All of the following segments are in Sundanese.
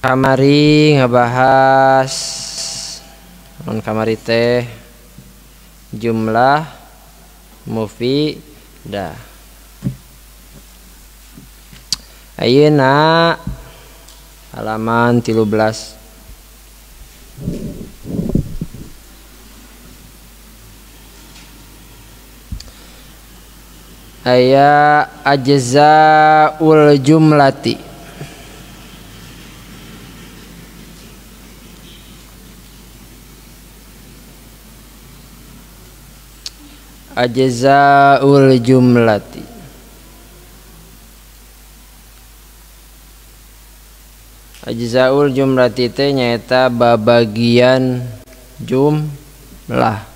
Kamari ngebahas non kamari teh jumlah mufidah. Ayeuna halaman 13. Aya ajzaul jumlati. Ajzaul jumlati. Ajzaul jumlati teh nyaeta babagian jumlah.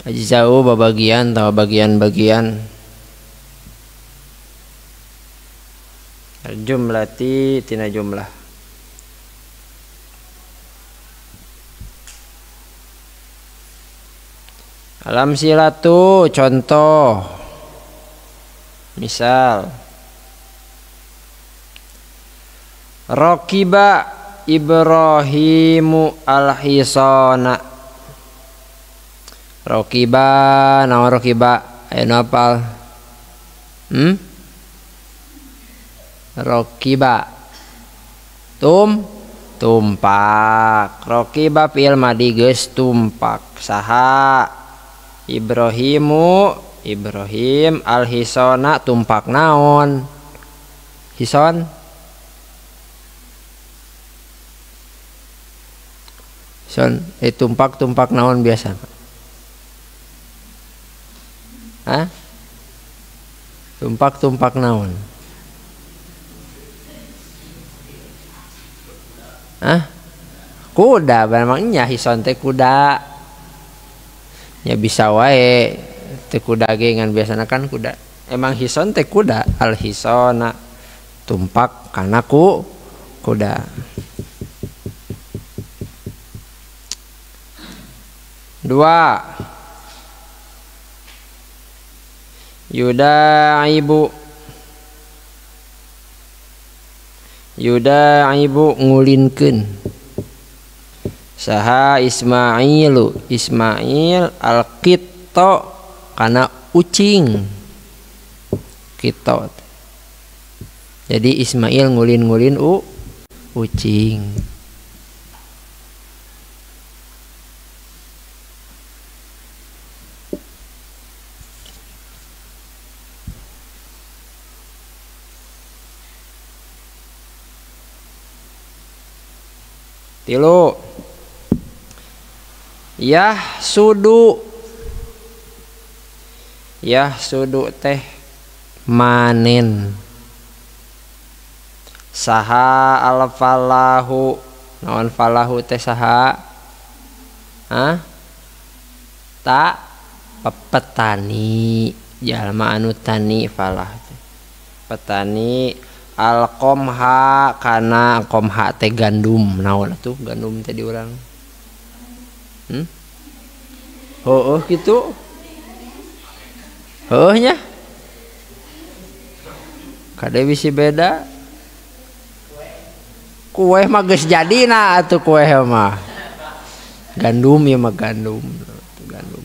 Ajzau babagian atau bagian-bagian. Jumlati tina jumlah. Alam silatu contoh. Misal Raqiba Ibrahimu al-hisana. Raqiba naon raqiba? Aya nu apal? Raqiba tumpak. Raqiba fi'il madi geus tumpak. Saha? Ibrahimu Ibrahim al-hisana tumpak naon? Hison? Hison tumpak naon biasa? Hah? Tumpak naon? Hah? Kuda, memangnya hison teh kuda. Ya bisa wae teh kuda ge ngan biasana kan kuda. Emang hison teh kuda, al hisona tumpak kana ku kuda. Dua. Yudaibu. Yudaibu ngulinkeun. Saha Ismailu Ismail al-qitto kana ucing. Qitto. Jadi Ismail ngulin-ngulin ucing. Tilu. Yah sudu. Yah sudu teh manen. Saha al-falahu. Naon falahu teh saha? Hah? Ta petani. Jalma anu tani falah teh. Petani al-qomha kana qomha teh gandum. Naon atuh gandum teh di urang? Heueuh kitu. Heueuh nya. Kade bisi beda. Kue mah geus jadina atuh kue mah. Gandum ya mah gandum. Gandum.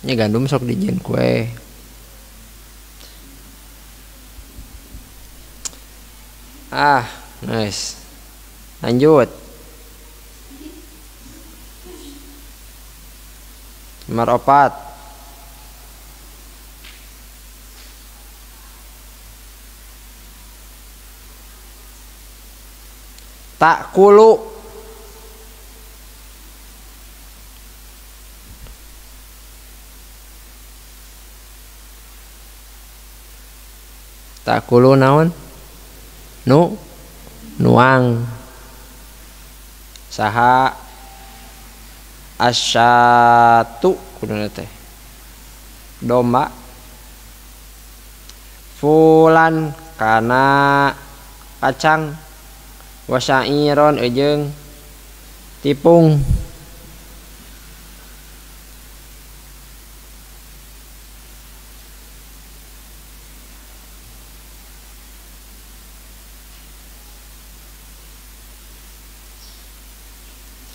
Nya gandum sok dijieun kue. Ah, nice. Lanjut. Nomor 4. Takulu. Takulu naon? Nu nuang. Saha asyatu kuduna teh domba. Fulan kana kacang. Wasairon eujeung tipung.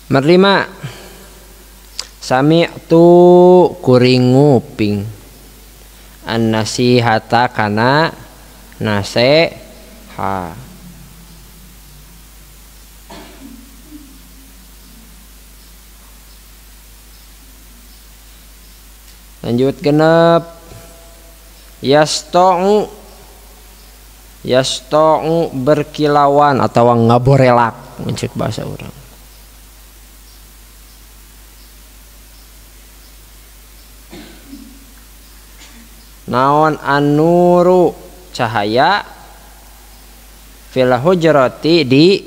Nomor 5, sami'tu kuring nguping an nasihata kana naseha. Lanjut genep, yasto'u, yasto'u berkilauan atau ngaborelak mencek bahasa orang. Naon an-nuru cahaya fil hujrati di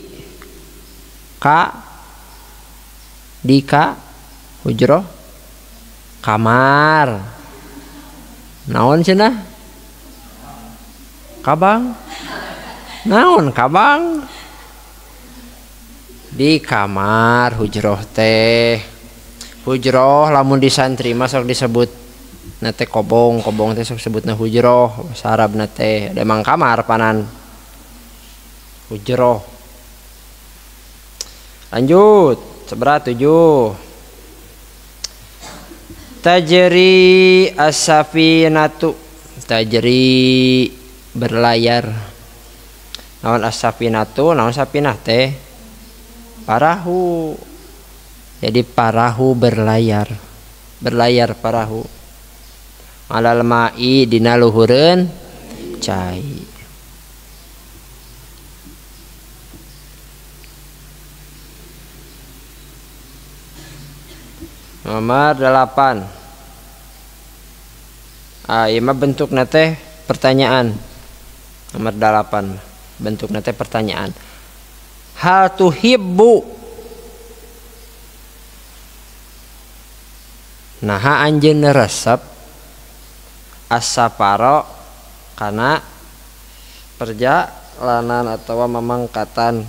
ka hujroh kamar. Naon cenah? Kabang. Naon kabang? Di kamar hujroh teh. Hujroh lamun di santri mah sok disebut nate kobong, kobong teh sok sebutna hujroh, bahasa Arabna teh. Da emang kamar panan. Hujroh. Lanjut, seberat 7. Tajri as-safinatu, tajri berlayar. Naon as-safinatu, naon safinah teh? Parahu. Jadi parahu berlayar. Berlayar parahu. Alal ma'i dina luhureun cai. Nomor 8. Ah, ieu mah bentukna teh pertanyaan. Nomor 8 bentukna teh pertanyaan. Hal tuhibbu, naha anjeun resep as-safaro kana perjalanan atau mamangkatan.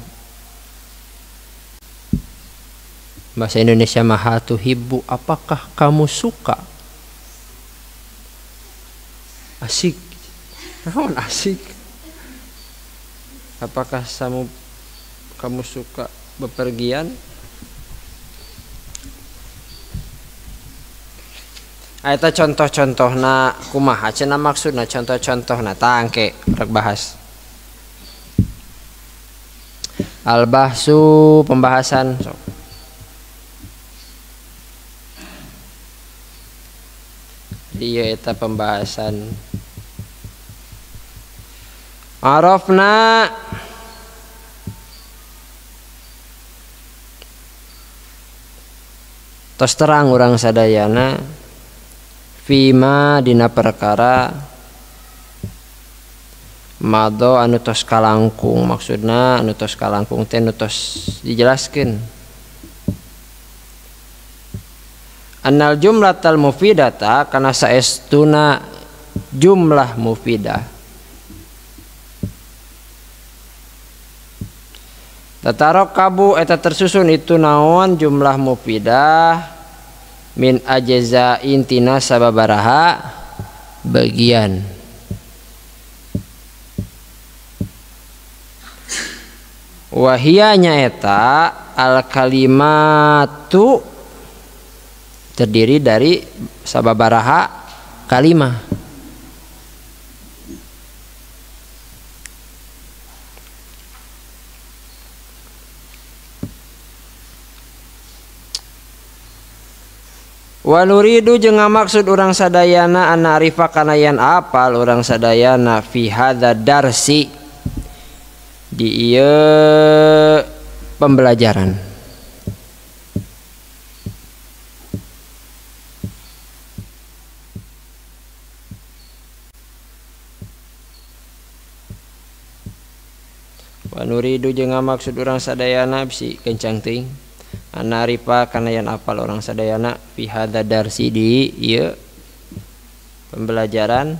Bahasa Indonesia mah tuhibbu, apakah kamu suka? Asik. Naon asik? Apakah kamu suka bepergian? Eta contoh-contohna kumaha cenah maksudna contoh-contohna tangke rek bahas. Al-bahsu pembahasan. Sok. Iya eta pembahasan. Arafna tos terang urang sadayana fima dina perkara mado anu tos kalangkung, maksudna anu tos kalangkung teh anu tos dijelaskeun. Annal jumlatal mufidata kana saestuna jumlah mufidah. Tatarakabu eta tersusun itu naon jumlah mufidah min ajza'in tina sababaraha bagian. Wahia nyaeta al kalimatu terdiri dari sababaraha kalimah. Wa nuridu jeung ngamaksud urang sadayana anarifa kana yen apal urang sadayana fi hadza darsi di ieu pembelajaran. Wa nuridu jeung ngamaksud urang sadayana bisi kencang teuing anarifa kana yen apal urang sadayana fi hadza darsi di ieu pembelajaran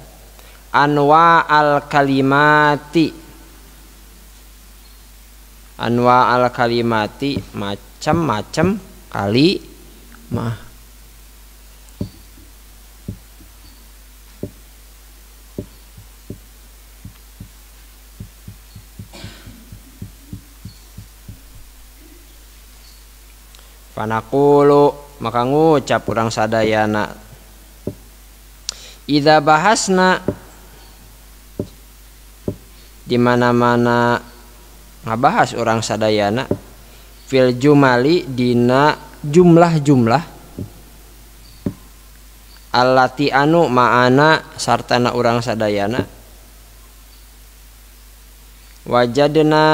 anwa al kalimati, anwa al kalimati macam-macam kalimah. Panaqulu maka ngucap urang sadayana idza bahasna di mana-mana ngabahas urang sadayana fil jumali dina jumlah-jumlah allati anu ma'ana sartana urang sadayana wajadna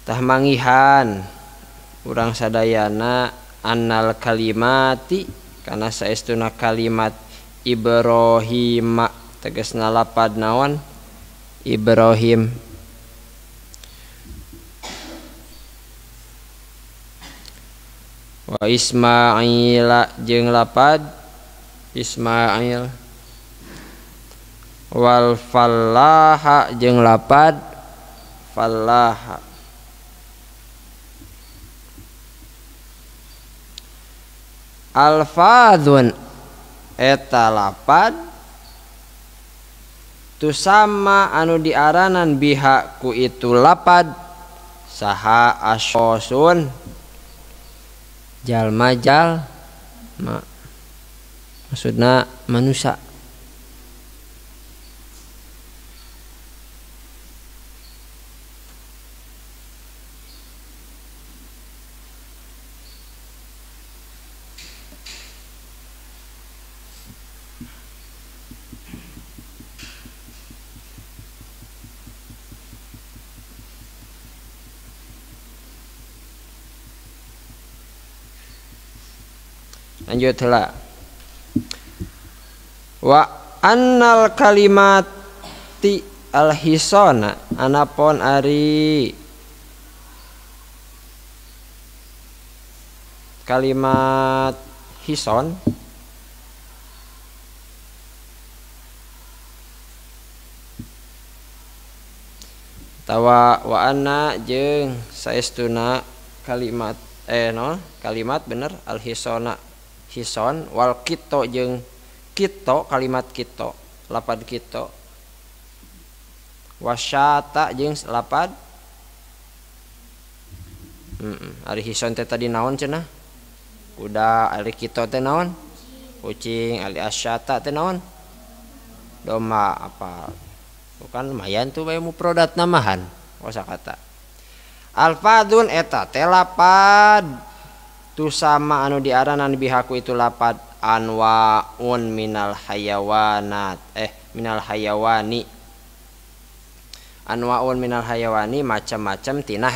tah mangihan urang sadayana annal kalimati kana saestuna kalimat Ibrahim tegasna lapad naon Ibrahim wa Ismaila jeung lapad Ismail wal fallaha jeung lapad fallaha alfadhun eta lapad tu sama anu diaranan biha ku itu lapad saha asyosun jalma jalma maksudna manusia. Lanjut heula. Wa annal kalimati alhisona anapon ari kalimat hison tawa wa anna jeung saestuna kalimat kalimat bener alhisona hison wal kito jeung kito kalimat kito lapad kito wasyata jeung lapad ari hison teh tadi naon cenah kuda, ari kito teh naon kucing, ari asyata teh naon domba. Apa bukan lumayan tuh bae mufradat namahan kosakata alfadun eta teh lapad tu sama anu diaranan bihaku itu lapad anwaun minal hayawanat minal hayawani anwaun minal hayawani macam-macam tina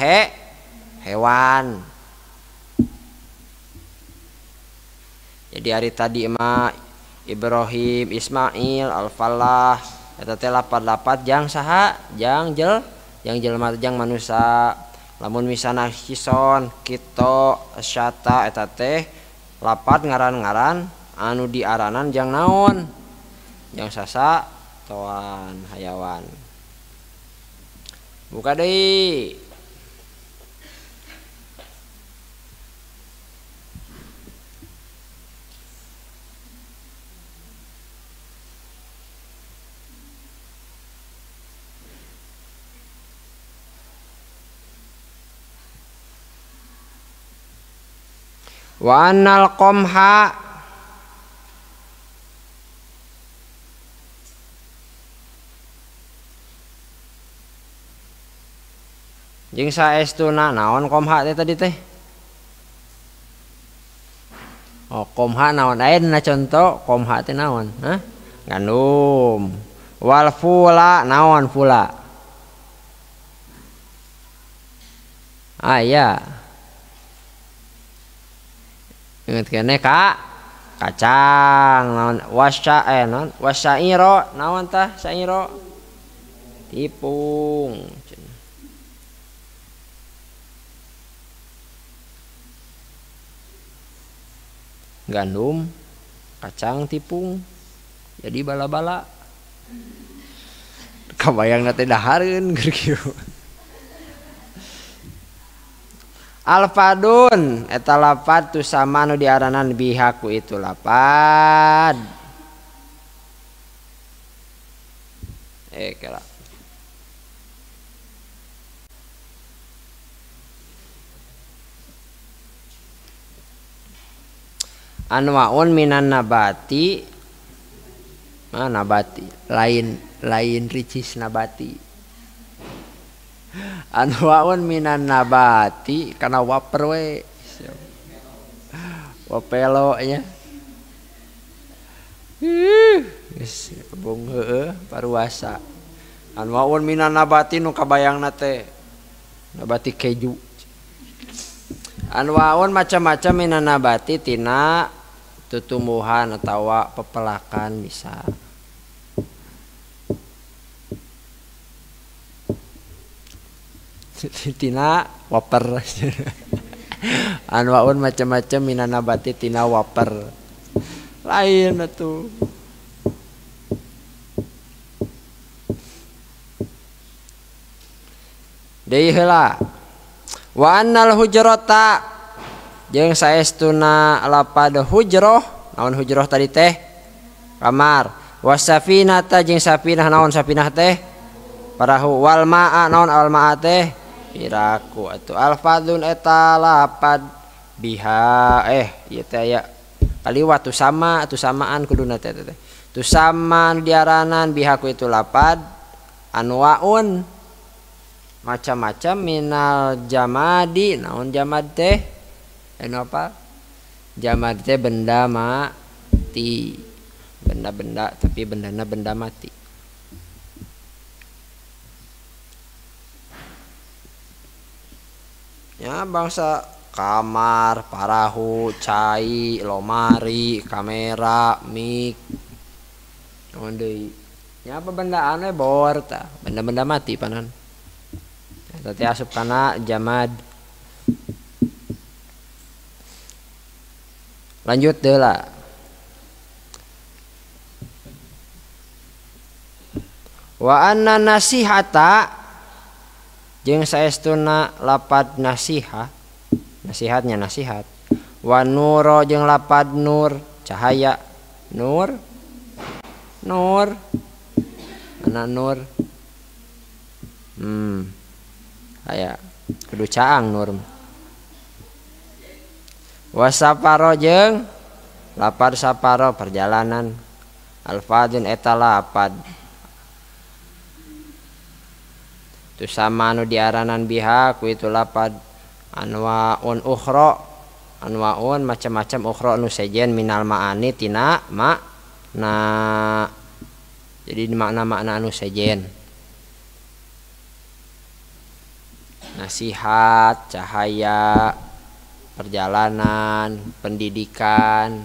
hewan. Jadi hari tadi mah Ibrahim, Ismail, Al-Falah eta teh lapad-lapad jang saha jang jelema jang manusia. Lamun misalna hison, kito, syata eta teh lapad ngaran-ngaran anu diaranan jang naon? Jang sasa toan hayawan. Buka deui. Wa annal qamha jeung saestuna naon qamha teh tadi teh? Oh, qamha naon aya dina conto qamha teh naon? Hah? Gandum. Wal fula naon fula? Ah iya. Ingat kene ka kacang naon wasya naon wasyairo naon tah syairo tipung. Gandum, kacang, tipung jadi bala-bala. Kabayang teh dahareun keur kieu. Alfadun eta lapad tu sama nu diaranan bihaku itu lapad. Kela. Anwaun minan nabati, ah, nabati lain lain ricis nabati. Anwaun minan nabati kana waper we. Wapelo nya. Geus bung heueuh paruasa. Anwaun minan nabati nu kabayangna teh nabati keju. Anwaun macam-macam minan nabati tina tutumbuhan atawa pepelakan bisa. Tina waper. Anwaun macam-macam minan nabati tina waper. Lain atuh. Deui heula. Wa annal hujrata jeung saestuna lapad hujroh, naon hujroh tadi teh? Kamar. Wasafinata jeung safinah, naon safinah teh? Parahu. Wal ma'a, naon al ma'a teh? Piraku atuh. Alfadun eta lapad biha ieu teh aya kaliwat tu sama tu samaan kuduna teh teh. Tu sama diaranan biha ku itu lapad anwaun macam-macam minal jamadi, naon jamad teh? Anu apa? Jamad teh benda mati. Benda-benda tapi bendana benda mati. Ya bangsa kamar, parahu, cai, lomari, kamera, mic. Naon deui? Ya apa benda anu bor tah, benda-benda mati panan. Tadi asup kana jamad. Lanjut deula. Wa anna nasihata jeung saestuna lapad nasihah, nasihatnya nasihat. Wa nuro jeung lapad nur, cahaya. Nur nur mana nur? Aya kudu caang nur. Wasaparo jeung lapad saparo perjalanan. Alfadun eta lapad tu sama anu diaranan biha ku itu lapad anwaun ukhra, anwaun macam-macam ukhra nu sejen minal maani tina makna. Jadi makna-makna anu sejen. Nasihat, cahaya, perjalanan, pendidikan.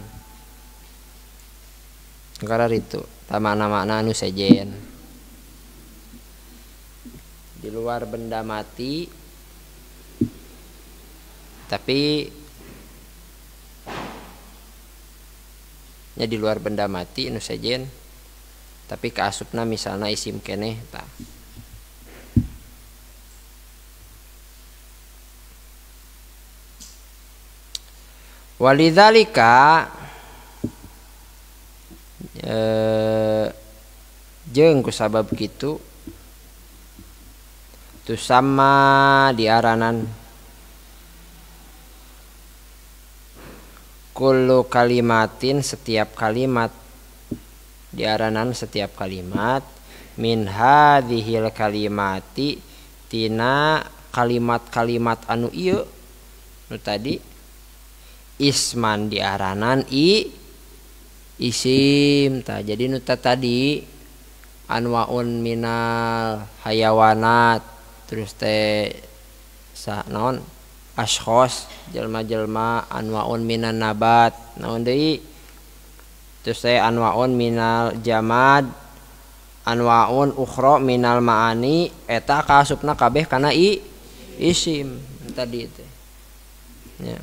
Karena itu makna-makna anu sejen. Di luar benda mati tapi nya di luar benda mati anu sejen tapi kaasupna misalna isim keneh tah. Walidzalika jeung kusabab kitu tu sama diaranan kullu kalimatin setiap kalimat, diaranan setiap kalimat min hadhil kalimati tina kalimat-kalimat anu ieu nu tadi isman diaranan i isim ta. Jadi nu tadi anwaun minal hayawanat terus teh sa naon ashkhos jelma-jelma, anwaun minan nabat naon deui, terus teh anwaun minal jamad, anwaun ukhra minal maani, eta kaasupna kabeh kana i isim tadi teh ya.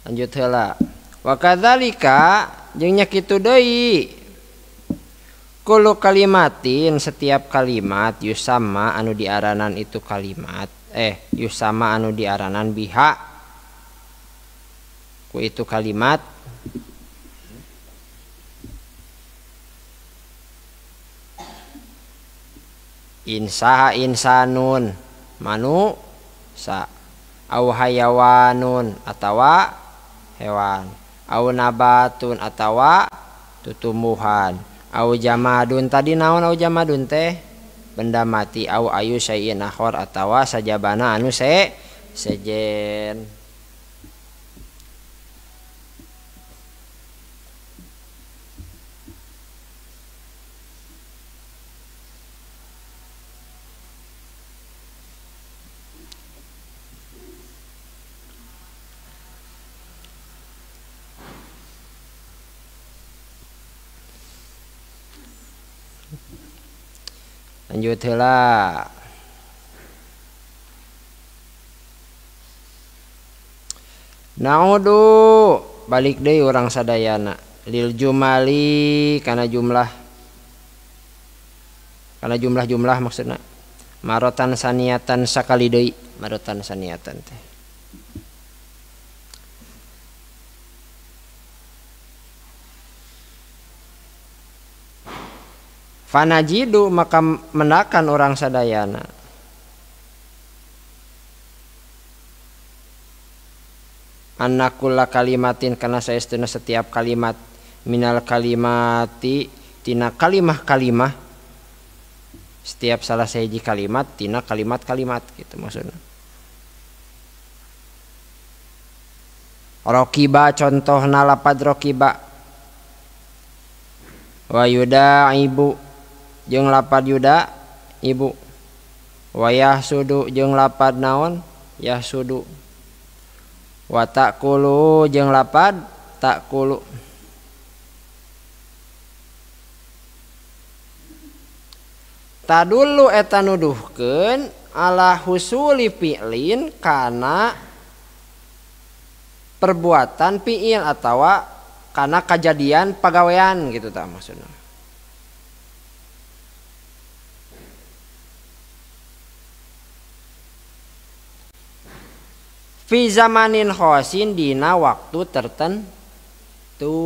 Lanjut heula. Wa kadzalika jeung nya kitu deui kullu kalimatin setiap kalimat yusama anu diaranan itu kalimat yusama anu diaranan biha ku itu kalimat insaha insanun manu sa Au hayawanun atawa hewan, au nabatun atawa tutumbuhan, au jamadun tadi naon au jamadun teh benda mati, au ayu syai'in akhor atawa sajabana anu sejen. Lanjut heula. Naudu balik deui urang sadayana lil jumali kana jumlah, kana jumlah-jumlah maksudna marotan saniatan sakali deui, marotan saniatan teh. Fanajidu maka menakan orang sadayana anakula kalimatin karena saestuna setiap kalimat minal kalimati tina kalimah-kalimah, setiap salah sahiji kalimat tina kalimat-kalimat gitu maksudna. Rokiba contohna lapad rokiba, wa yuda ibu jeung lapad yuda ibu, wa yahsudu jeung lapad naon yahsudu, wa ta'kulu jeung lapad ta'kulu. Tadullu eta nuduhkeun ala husuli fi'lin kana perbuatan fi'il atawa kana kajadian pagawean gitu tah maksudna. Fi zamanin khosin dina waktu tertentu,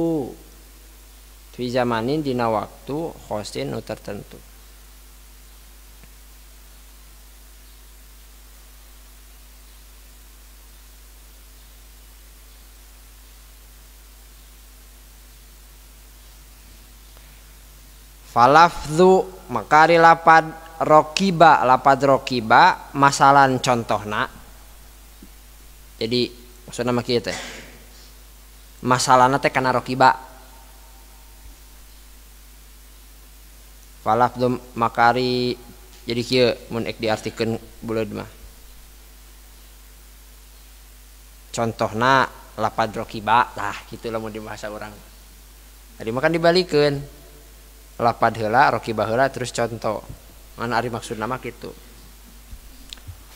fi zamanin dina waktu khosin nu tertentu. Falafzu maka ari lapad rokiba, lapad rokiba masalan contohna. Jadi maksudna mah kieu teh masalahna teh kana rokiba. Falafzu makari jadi kieu mun ek diartikeun buleud mah. Contohna lapad rokiba tah kitu lamun di bahasa urang. Tadi mah kan dibalikeun. Lapad heula rokiba heula terus contoh. Mana ari maksudna mah kitu.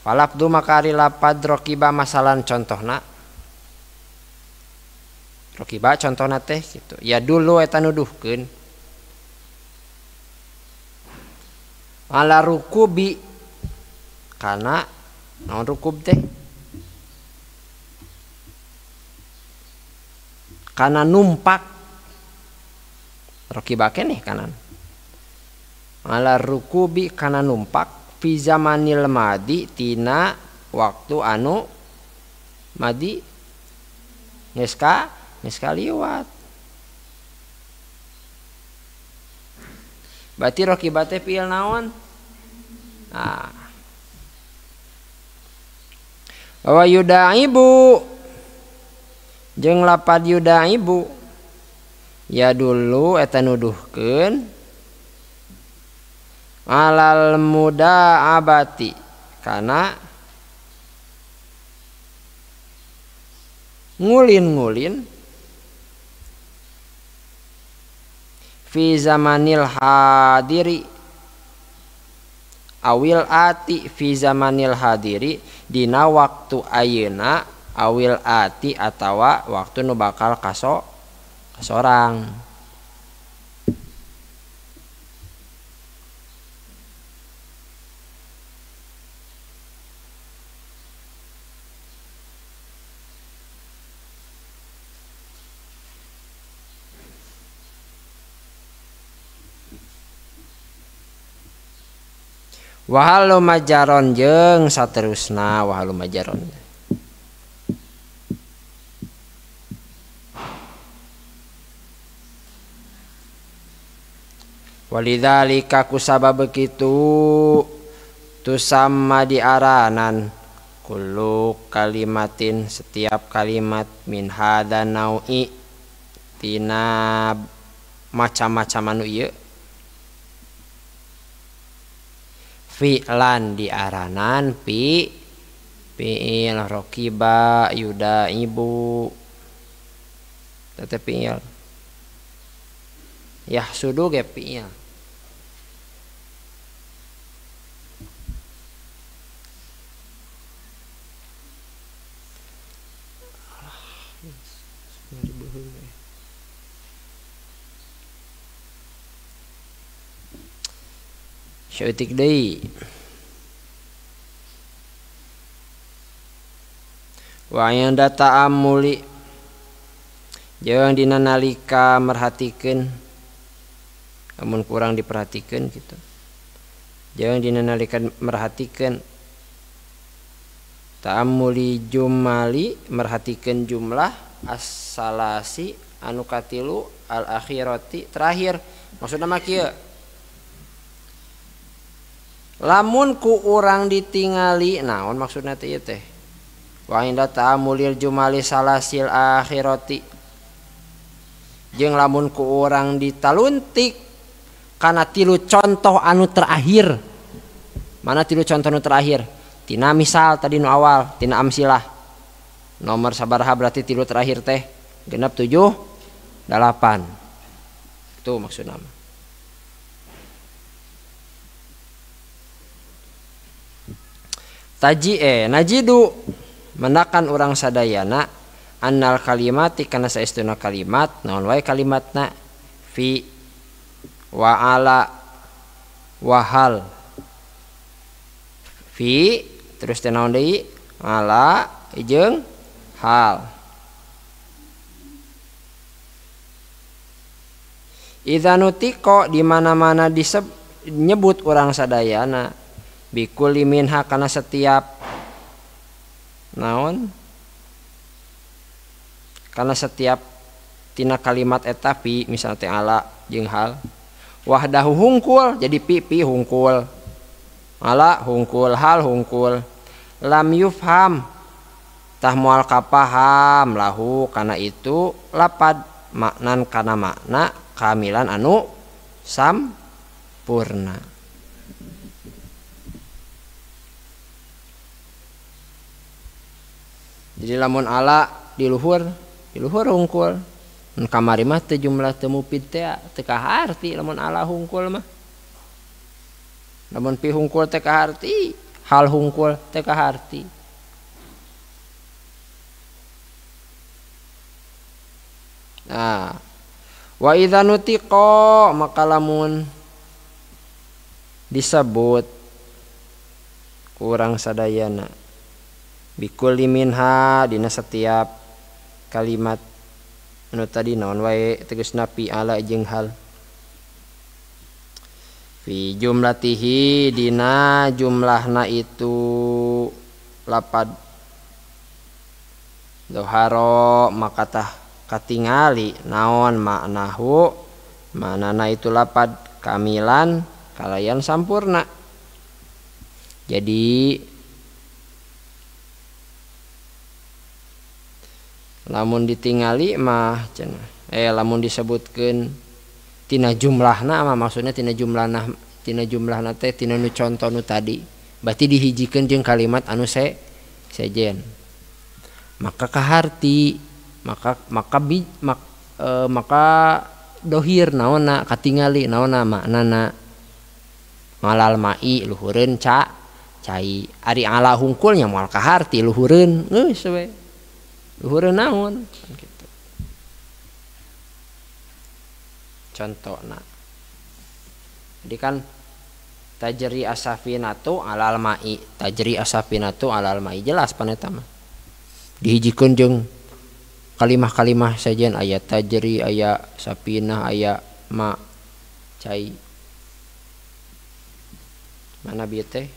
Falafdu makari lapad rokiba masalan contohna. Rokiba contohna teh gitu. Ya dulu eta nuduhkeun ala rukubi kana naon rukub teh? Kana numpak. Rokiba keneh kanan. Ala rukubi kana numpak fi zamanil madi tina waktu anu madi geus kaliwat. Berarti rokiba teh fiil naon? Nah. Wa yudaibu jeung lapad yudaibu ya dulu eta nuduhkeun alal muda abati kana ngulin-ngulin fi zamanil hadiri awil ati fi zamanil hadiri dina waktu ayeuna awil ati atawa waktu nu bakal kasorang. Wahalu majaron jeung saterusna wahalu majaron. Walidzalika kusabab begitu tusamma diaranan kullu kalimatin setiap kalimat min hada nau'i tina macam-macam anu ieu fi'lan diaranan fi fi'il rokiba yuda ibu tete fi'il yahsudu ge fi'il. Saeutik deui wa inda ta'ammuli jeung dina nalika merhatikeun lamun kurang diperhatikeun kitu jeung dina nalika merhatikeun ta'ammuli jumali merhatikeun jumlah as-salasi anu katilu al-akhirati terakhir. Maksudna mah kieu, lamun ku urang ditingali naon maksudna teh ieu teh wa inda ta'amulil jumali salasil akhirati jeung lamun ku urang ditaluntik kana tilu contoh anu terakhir. Mana tilu contoh anu terakhir? Tina misal tadi nu awal tina amsilah nomor sabaraha berarti tilu terakhir teh genep 7 8 itu maksudna mah. Taji najidu menakan urang sadayana annal kalimati kana saestuna kalimat naon wae kalimatna fi wa ala wa hal fi terus teh naon deui ala jeung hal. Idza nutiko di mana-mana disebut urang sadayana bikuli minha kana setiap naon kana setiap tina kalimat eta fi misalnya teh ala jeung hal wahdahu hungkul jadi pi pi hungkul ala hungkul hal hungkul lam yufham tah moal kapaham lahu kana itu lapad maknan kana makna kamilan anu sampurna. Jadi lamun ala di luhur hungkul. Mun kamari mah teu jumlah teu mupid teh teu kaharti lamun ala hungkul mah. Lamun pi hungkul teu kaharti, hal hungkul teu kaharti. Nah, wa idza nutiqa maka lamun disebut kurang sadayana bikuli minha dina setiap kalimat anu tadi naon wae tegasna fi ala jeung hal fi jumlatihi dina jumlahna itu lapad doharo maka tah katingali naon maknahu maknana itu lapad kamilan kalayan sampurna. Jadi lamun ditingali mah cenah lamun disebutkeun tina jumlahna mah maksudna tina jumlahna teh tina nu contoh nu tadi berarti dihijikeun jeung kalimat anu sejen maka kaharti maka maka bi, mak, maka dohir naonna katingali naonna maknana ngalal mai luhureun cai ari ala hungkulnya moal kaharti luhureun geus we luhureun naon gitu. Contohna jadi kan tajri asafinatu alal ma'i tajri asafinatu alal ma'i jelas paneta mah dihijikeun jeung kalimah-kalimah sajen aya tajri aya sapinah aya ma cai mana bieu teh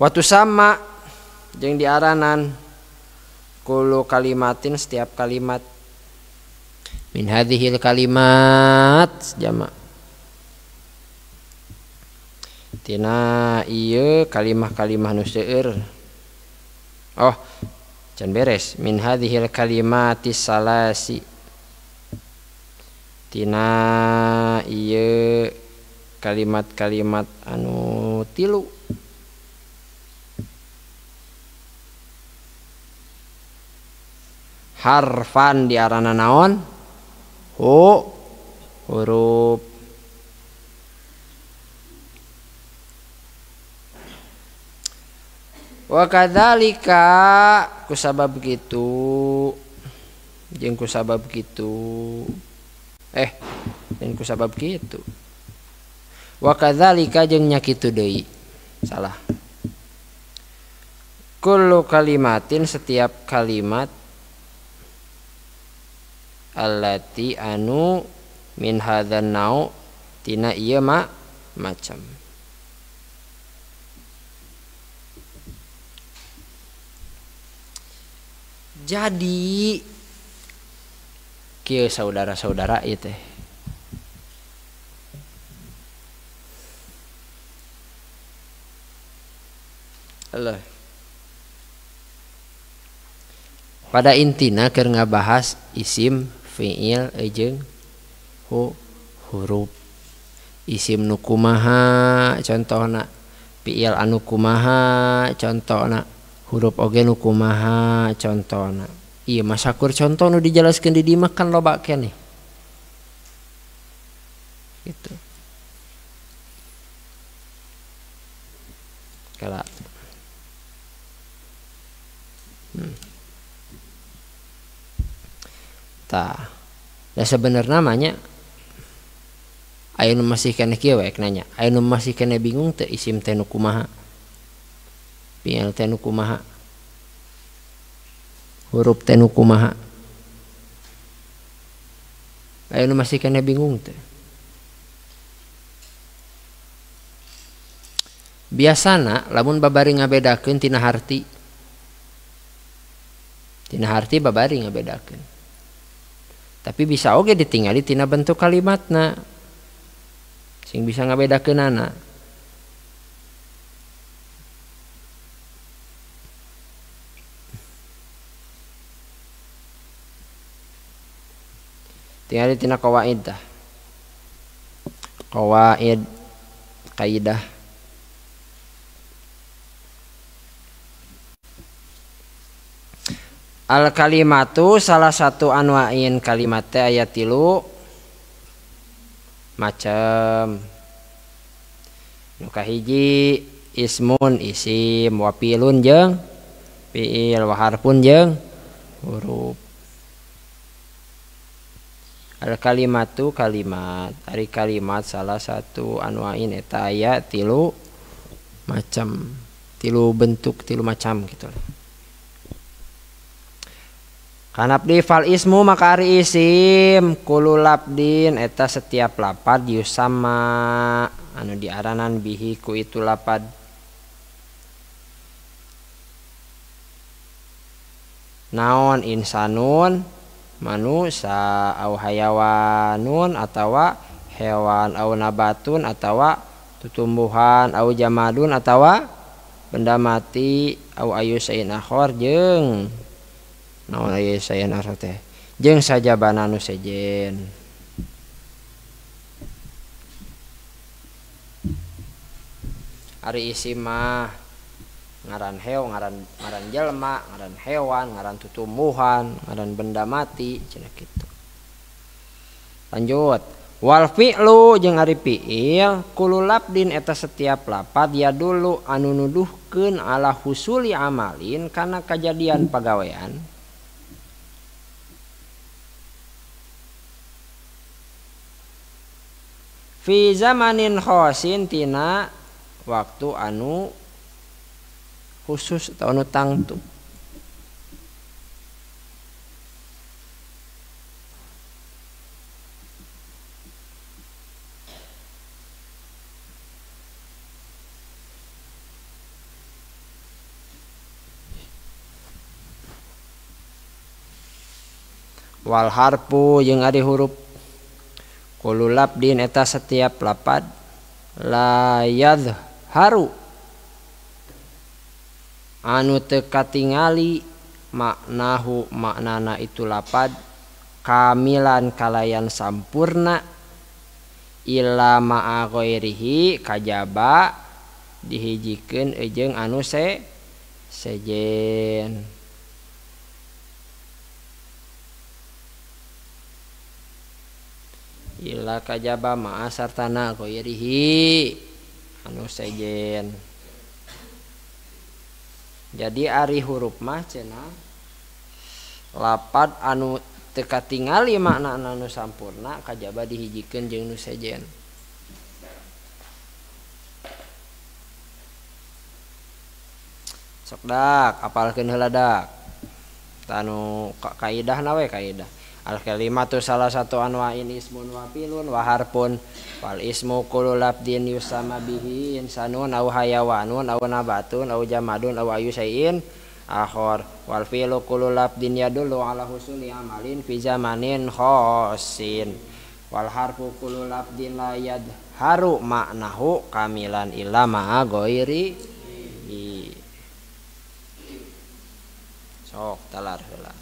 Watu sama jeung diaranan Kullu kalimatin setiap kalimat min hadhil kalimat jamak tina ieu kalimah-kalimah nu seueur. Oh, can beres. Min hadhil kalimatis salasi tina ieu kalimat-kalimat anu tilu. Harfan diarana naon? Hu huruf. Wa kadzalika kusabab kitu jeung kusabab kitu jeung kusabab kitu. Wa kadzalika jeung nya kitu deui. Salah. Kullu kalimatin setiap kalimat allati anu min hadzan nau tina ieu macam. Jadi kieu saudara-saudara ieu teh. Allah. Pada intina keur ngabahas isim, fiil jeung huruf. Isim nu kumaha contohna, fiil anu kumaha contohna, huruf oge nu kumaha contohna. Ieu mah sakur contoh nu dijelaskeun di dieu mah kan loba keneh. Gitu. Kala. Tah. Da sebenarnya namanya aya nu masih keneh kieu we nanya. Aya nu masih keneh bingung teu isim teh nu kumaha? Fiil teh nu kumaha? Huruf teh nu kumaha? Aya nu masih keneh bingung teh. Biasana lamun babari ngabedakeun tina harti. Tina harti babari ngabedakeun. Tapi bisa oge ditingali tina bentuk kalimatna. Sing bisa ngabedakeunana. Tingali tina qawaid tah. Qawaid kaidah. Al kalimatu salah satu anwa'in kalimat teh aya tilu macam. Nu kahiji ismun isim, wa fi'lun jeung fi'il, wa harfun jeung huruf. Al kalimatu kalimat, ari kalimat salah satu anwa'in eta aya tilu macam, tilu bentuk, tilu macam gitu. Kanabdi fal ismu maka ari isim kullu labdin eta setiap lapad yusama anu diaranan bihi ku itu lapad. Naon insanun manusa au hayawanun atawa hewan au nabatun atawa tutumbuhan au jamadun atawa benda mati au ayu sayin akhor jeung naon aya sayan akhor teh jeung sajabana nu sejen. Ari isim mah ngaran heo, ngaran jelema, ngaran hewan, ngaran tutumbuhan, ngaran benda mati cenah kitu. Lanjut. Wal fi'lu jeung ari fi'il kullu labdin eta setiap lapad ya dulu anu nuduhkeun ala husuli amalin kana kajadian pagawean. Fi zamanin khosin tina waktu anu khusus atau anu tangtu. Wal harfu jeung ari huruf kullu labdin eta setiap lapad la yadharu anu teu katingali maknahu maknana itu lapad kamilan kalayan sampurna illa ma'a ghairihi kajaba dihijikeun jeung anu sejen. Illa kajaba ma'a sartana ghairihi anu sejen. Jadi ari huruf mah cenah lapad anu teu katingali makna anu sampurna kajaba dihijikeun jeung nu sejen. Sok dak apalkeun heula dak. Tanu kaidahna we kaidah. Al kalimatu salah satu anwa'in ismun wa filun wa harfun wal ismu kullu labdin yusama bihi insanun aw hayawanun aw nabatun aw jamadun aw ayu syai'in akhar wal fi'lu kullu labdin yadullu ala husuli amalin fi zamanin khossin wal harfu kullu labdin la yadharu ma'nahu kamilan illa ma'a ghairi. Sok talar heula.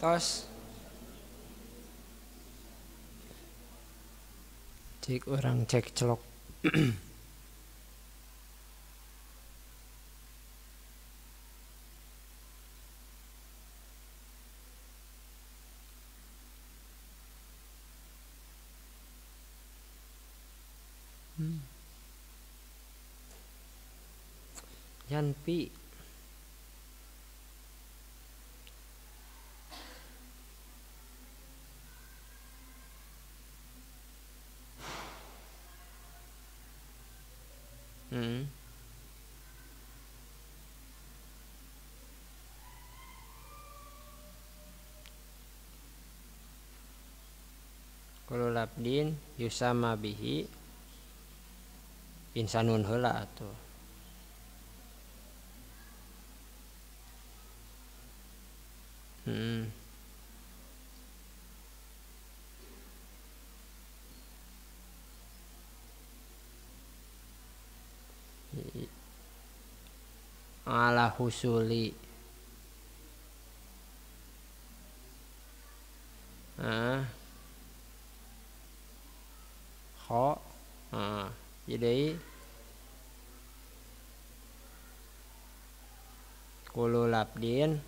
Tos. Cek orang cek celok. Janpi. Kullu labdin yusama bihi insanun heula atuh. Ala husuli. Kho. Jadi kullu labdin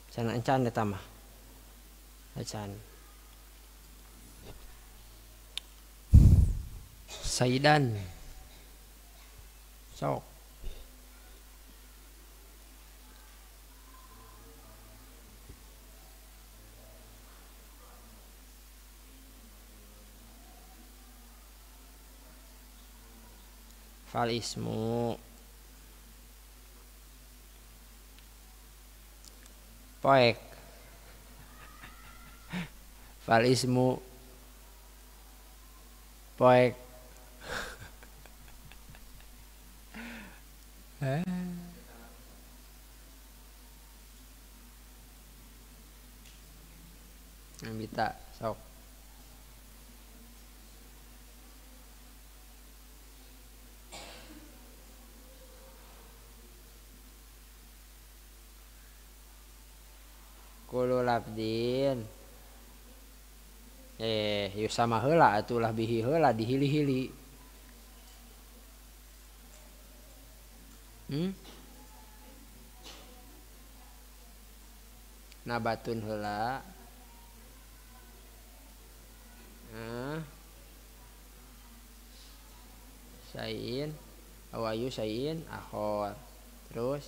can encan eta mah. Acan. Saidan. Sok. Fal ismu poek. Fal ismu poek. Bita sok. Kullu labdin yusama heula atuh bihi heula dihili-hili. Nabatun heula. Sain awayu sain akhor. Terus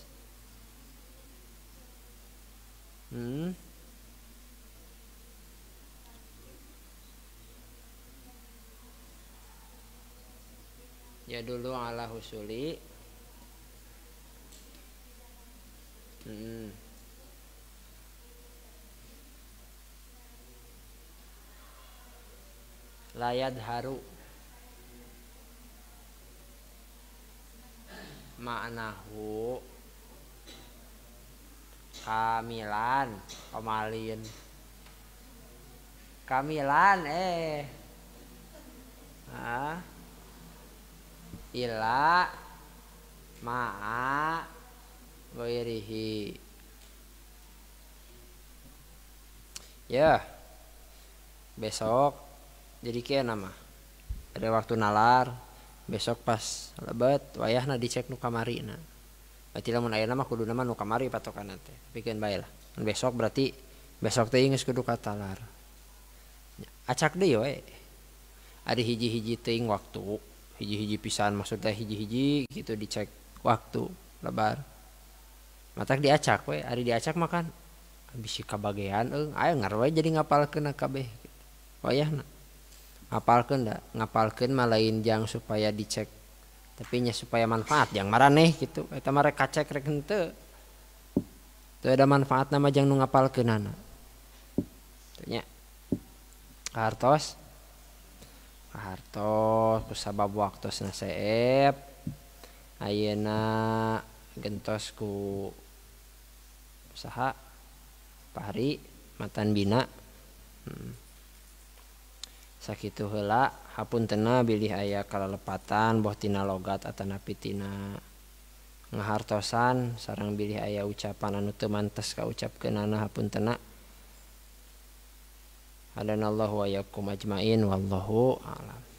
ya dulu ala husuli. Layad haru maknahu kamilan komalin kamilan ila ma'a ghairihi. Ya besok jadi kieu nama ada waktu nalar besok pas lebet wayahna dicek nu kamarina. Berarti lamun ayeuna mah kuduna mah nu kamari patokanna teh. Pikeun bae lah. Besok berarti besok teh geus kudu katalar. Acak deui we. Ari hiji-hiji teuing waktu, hiji-hiji pisan maksudnya hiji-hiji gitu dicek waktu lebar. Matak diacak we, ari diacak mah kan bisi kabagean eung, aya ngarwe jadi ngapalkeun kabeh gitu. Wayahna. Ngapalkeun da, ngapalkeun mah lain jang supaya dicek tapi nya supaya manfaat jang maraneh gitu. Eta mah rek kacek rek henteu. Teu ada manfaatna mah jang nu ngapalkeunana. Teu nya. Kahartos. Kahartos kusabab waktosna seep. Ayeuna gentos ku saha? Pahri matan bina. Sakitu heula hapuntena bilih aya kalalepatan boh tina logat atanapi tina Ngahartosan sareng bilih aya ucapan anu teu mantes kaucapkeunana hapuntenna. Hadanallahu wa yakum ajmain wallahu a'lam.